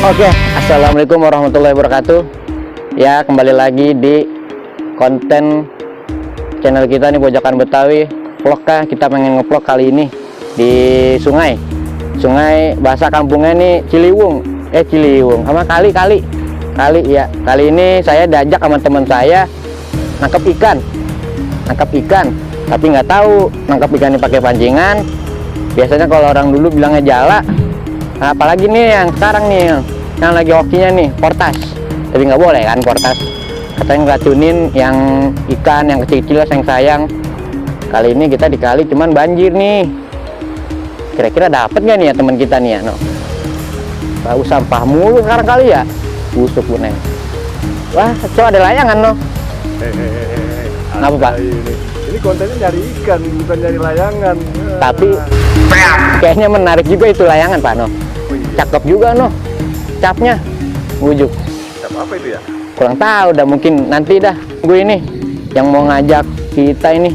Oke, assalamualaikum warahmatullahi wabarakatuh. Ya, kembali lagi di konten channel kita nih, Pojokan Betawi Vlog. Kita pengen nge-vlog kali ini di sungai bahasa kampungnya nih Ciliwung sama kali ya. Kali ini saya diajak sama teman saya nangkep ikan, tapi nggak tahu nangkep ikan ini pakai pancingan. Biasanya kalau orang dulu bilangnya jala. Nah, apalagi nih yang sekarang nih yang lagi hokinya nih portas, tapi nggak boleh kan portas, katanya ngeracunin yang ikan yang kecil-kecil sayang. Kali ini kita di kali cuman banjir nih, kira-kira dapat nggak nih ya teman kita nih ya? No, bau sampah mulu sekarang kali ya, busuk buneng. Wah, so ada layangan no. Ngapa Pak? Ini kontennya nyari ikan, bukan nyari layangan. Tapi kayaknya menarik juga itu layangan Pak no. Oh, iya. Cakep juga no, capnya bujuk. Cap apa itu ya? Kurang tahu, dah mungkin nanti dah gue ini yang mau ngajak kita ini,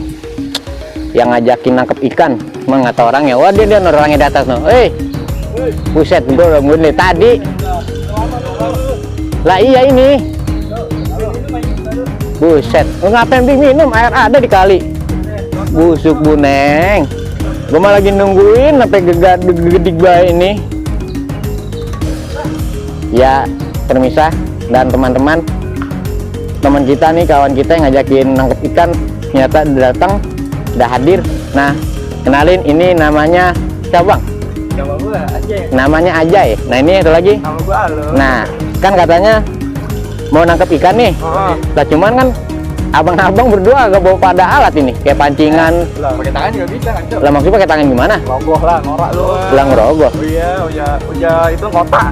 yang ngajakin nangkep ikan. Emang nggak tahu orangnya. Wah, dia orangnya di atas no. Buset, gue udah nih tadi. Lah iya ini. Buset, lu ngapain minum? Air ada di kali. Busuk buneng. Gue malah lagi nungguin sampai gedik bayi ini. Ya, permisah dan teman-teman kita nih, kawan kita yang ngajakin nangkep ikan ternyata datang, udah hadir. Nah, kenalin, ini namanya siapa Bang? Nama gua Ajay. Namanya Ajay. Nah, ini satu lagi. Nama gua Alo. Nah, kan katanya mau nangkep ikan nih. Nah, cuman kan abang-abang berdua agak bawa pada alat ini, kayak pancingan. Lah, pakai tangan juga bisa kan, Cok? Lah maksudnya pakai tangan gimana? Rogoh lah, norak lu. Lah ngerogoh. Oh iya, udah itu kotak.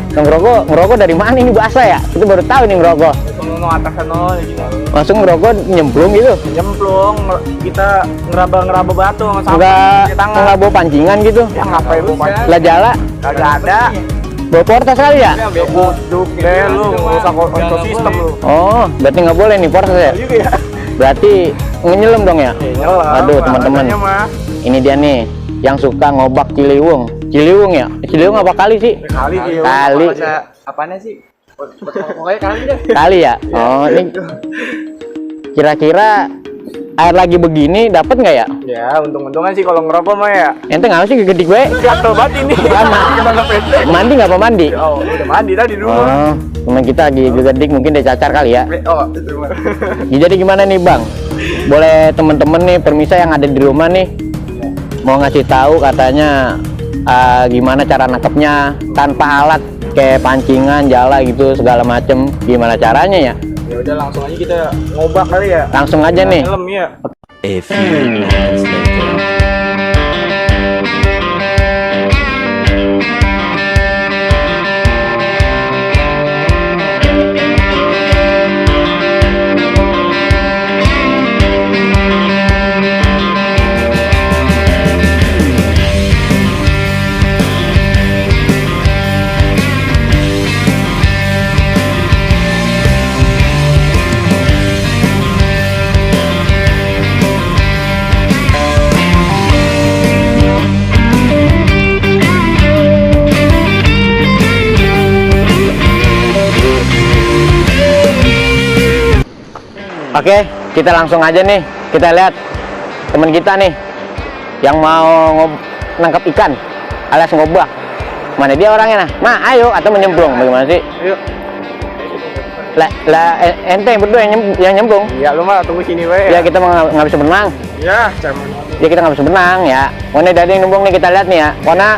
Ngerogoh dari mana ini bahasa ya? Itu baru tahu nih ngerogoh. Itu atas sana gitu. Langsung ngerogoh nyemplung gitu. Nyemplung, kita ngeraba batu sama sampah Enggak, pakai tangan. enggak bawa pancingan gitu. Ya ngapain lu pakai? Lah jala, Kagak ada. bawa portas kali ya? Ya buduk deh lu, rusak ekosistem lu. Oh, berarti nggak boleh nih portas ya? Juga ya. Berarti ngenyelem dong ya? Nyelam. Aduh teman-teman, ini dia nih yang suka ngobak Ciliwung ya? Ciliwung apa kali sih? Kali. Apanya sih? Pokoknya kali deh. Kali ya? Oh, ini kira-kira air lagi begini dapat nggak ya? Ya, untung-untungan sih kalau ngerokok mah ya. Ente nggak sih gede gue? Gatel banget ini. Mandi nggak apa mandi? Oh, udah mandi tadi dulu. Oh, teman kita lagi gedik, mungkin dia cacar kali ya. Oh, itu mah. Jadi gimana nih Bang? Boleh temen-temen nih permisa yang ada di rumah nih mau ngasih tahu katanya gimana cara nangkepnya tanpa alat kayak pancingan, jala gitu segala macem. Gimana caranya ya? Ya udah langsung aja kita ngobak kali ya. Langsung aja nih. Helm ya. A few moments later. Oke, kita langsung aja nih. Kita lihat teman kita nih yang mau nangkap ikan alias ngobak. Mana dia orangnya nah? Ma, ayo atau menyemplung? Bagaimana sih? Ayo. Ente berdua yang nyemplung. Iya, lu mah tunggu sini we. Ya kita nggak bisa berenang. Ya, cuman. Ya kita nggak bisa berenang ya. Mana dari yang nyemplung nih kita lihat nih ya. Karena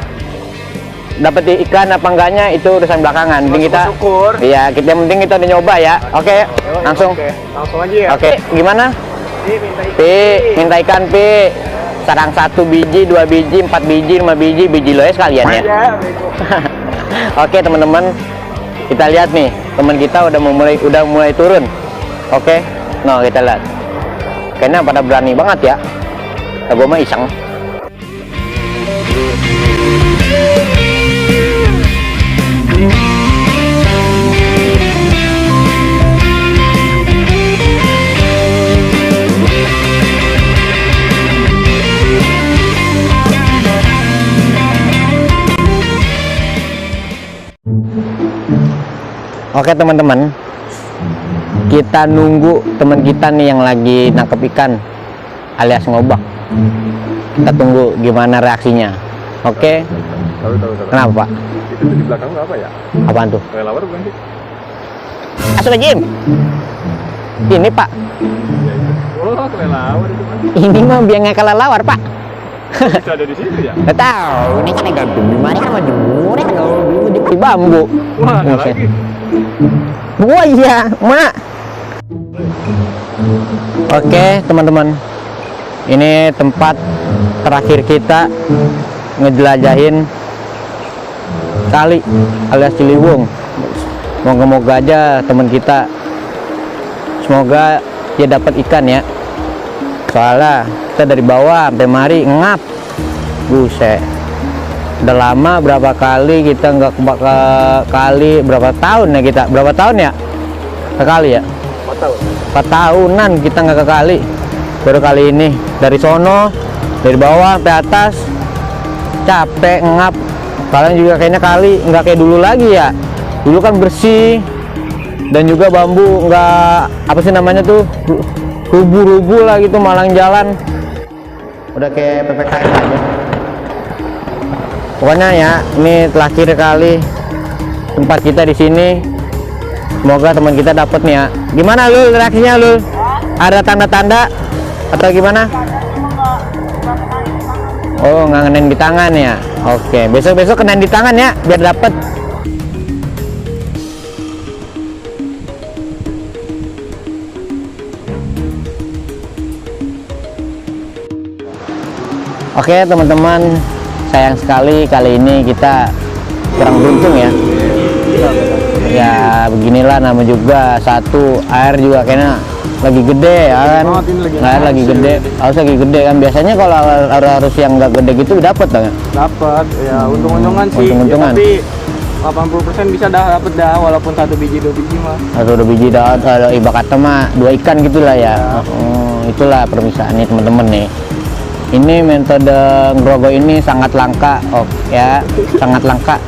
dapat ikan apa enggaknya itu urusan belakangan. Penting kita syukur. Iya, kita yang penting kita udah nyoba ya. Oke, langsung. Oke, langsung aja ya. Oke, gimana? Pi, minta ikan Pi. Sarang 1 biji, 2 biji, 4 biji, 5 biji, biji lo ya sekalian ya. Oke teman-teman, kita lihat nih teman kita udah mulai turun. Oke, nah kita lihat. Kayaknya pada berani banget ya. Gue mah iseng. Oke teman-teman, kita nunggu teman kita nih yang lagi nangkep ikan alias ngobak. Kita tunggu gimana reaksinya. Oke. Tahu. Kenapa Pak? Itu tuh di belakang apa ya? Apaan tuh? Kelelawar bukan sih? Astagfirullahaladzim. Ini Pak, Ya itu. Oh, kelelawar itu kan. ini mah biar nggak kelelawar Pak. Bisa ada di situ ya? Nggak tahu, ini kan agak gimana sama jemurnya kalau di bambu. Wah, ada Buset. lagi. Oh iya, Mak. Oke, teman-teman. Ini tempat terakhir kita ngejelajahin kali alias Ciliwung. Moga-moga aja teman kita semoga dia dapat ikan ya. Soalnya kita dari bawah sampai mari ngap. Buset. Udah lama berapa kali kita nggak ke kali, berapa tahun ya kita? Berapa tahun ya? Ke kali ya? 4 tahun. 4 tahunan kita nggak ke kali. Baru kali ini dari sono, dari bawah sampai atas capek ngap. Kalian juga kayaknya kali nggak kayak dulu lagi ya. Dulu kan bersih dan juga bambu nggak apa sih namanya tuh rubuh-rubuh lah gitu, malang jalan. Udah kayak PPKM aja. Pokoknya ya, ini terakhir kali tempat kita di sini. Semoga teman kita dapat nih ya. Gimana Lul reaksinya Lul? Ada tanda-tanda atau gimana? Oh, nggak ngenain di tangan ya. Oke, besok-besok kenain di tangan ya, biar dapat. Oke teman-teman, sayang sekali kali ini kita kurang beruntung ya. Ya beginilah, nama juga satu air juga kayaknya lagi gede ya kan. Air lagi gede, harus lagi gede kan. Biasanya kalau arus yang nggak gede gitu dapat dong ya. Dapat ya, untung-untungan sih. Untung-untungan. Ya, tapi 80% bisa dapat dah, walaupun 1 biji 2 biji mah. Atau 2 biji dah, iba kata mah 2 ikan gitulah ya. Oh, itulah permisaan nih teman-teman nih. Ini metode ngerogoh ini sangat langka, ya, sangat langka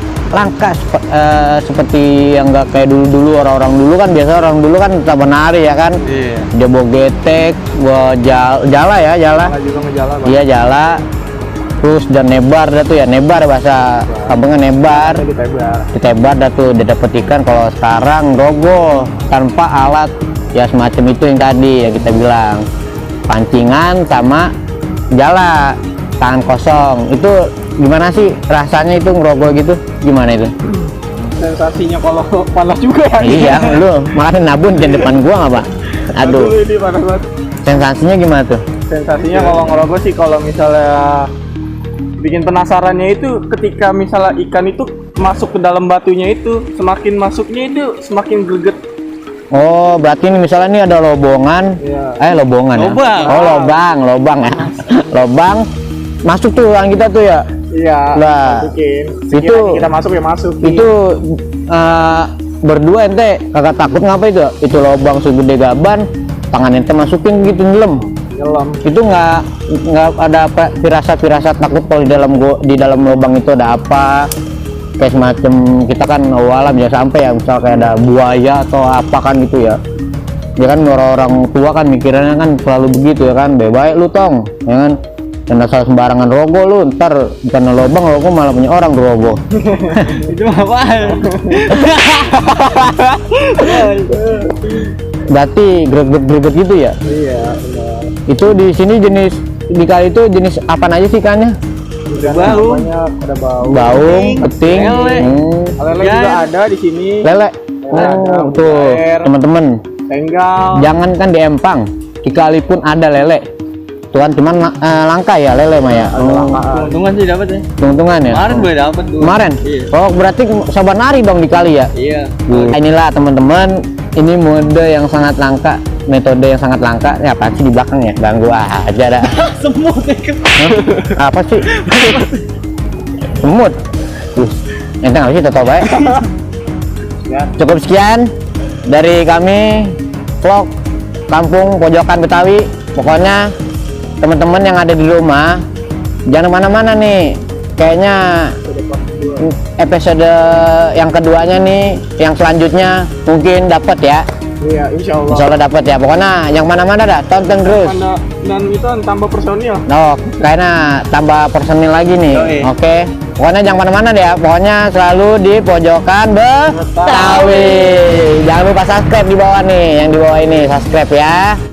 seperti yang nggak kayak dulu orang-orang dulu kan. Biasa orang dulu kan tak menari ya kan. Iya. Dia bawa getek, bawa jala ya, jala. Juga ngejala. Iya jala. Terus dan nebar dah tuh ya, nebar bahasa kampungnya nebar. Ditebar dah tuh, dia dapet ikan. Kalau sekarang ngerogoh tanpa alat ya semacam itu yang tadi ya kita bilang, pancingan sama jala, tangan kosong. Itu gimana sih rasanya itu ngerogoh gitu? Gimana itu? Sensasinya kalau panas juga ya. Iya, lu makanya nabun di depan gua nggak Pak? Aduh. Ini panas banget. Sensasinya gimana tuh? Sensasinya kalau ngerogoh sih, kalau misalnya bikin penasarannya itu ketika misalnya ikan itu masuk ke dalam batunya, itu semakin masuknya itu semakin greget. Oh, berarti ini misalnya ini ada lobongan. Iya. Lobongan ya? Lobang. Oh, lobang ya. Lobang masuk tuh orang kita tuh ya. Iya. Lah, Masukin. itu- Sekiranya kita masuk ya masuk. Itu berdua ente kagak takut ngapa itu? Itu lobang segede gaban, tangan ente masukin gitu nyelam. nyelam. Itu nggak ada apa firasat takut kalau di dalam lubang itu ada apa, kayak semacam kita kan alam ya, sampai ya misal kayak ada buaya atau apa kan gitu ya. Ya kan orang tua kan mikirannya kan selalu begitu ya kan, baik lu tong ya kan, dan asal sembarangan rogo lu, ntar bukan lubang rogo malah punya orang rogo. Itu apaan? Berarti greget gitu ya. Iya, benar. Itu di sini jenis di kali itu jenis apa aja sih ikannya? Ada baung, ada baung. Baung, keting, lele. Lele juga ada di sini. lele. Ada, Tuh air. teman-teman, Tenggal. jangan kan di empang, di kali pun ada lele. gituan, cuman langka ya lele mah ya. Keuntungan sih dapat ya. Keuntungan ya. Kemarin gue dapat tuh. Kemarin? Iya. Oh, berarti sabar nari dong di kali ya. Iya. Inilah teman-teman, ini mode yang sangat langka, metode yang sangat langka. Ya apaan sih di belakang ya? Ganggu aja dah. Semut ya. Hah? Apa sih? Semut. Enteng apa sih tahu baik. Cukup sekian dari kami vlog kampung pojokan Betawi. Pokoknya teman-teman yang ada di rumah jangan kemana-mana nih. Kayaknya episode yang keduanya nih, yang selanjutnya mungkin dapat ya. Iya, insya Allah. Insya Allah dapat ya. Pokoknya yang mana-mana dah tonton terus. Dan itu tambah personil. No, kayaknya tambah personil lagi nih. Yoi. Oke. Pokoknya jangan mana-mana deh ya. Pokoknya selalu di pojokan Betawi. Jangan lupa subscribe di bawah nih, yang di bawah ini subscribe ya.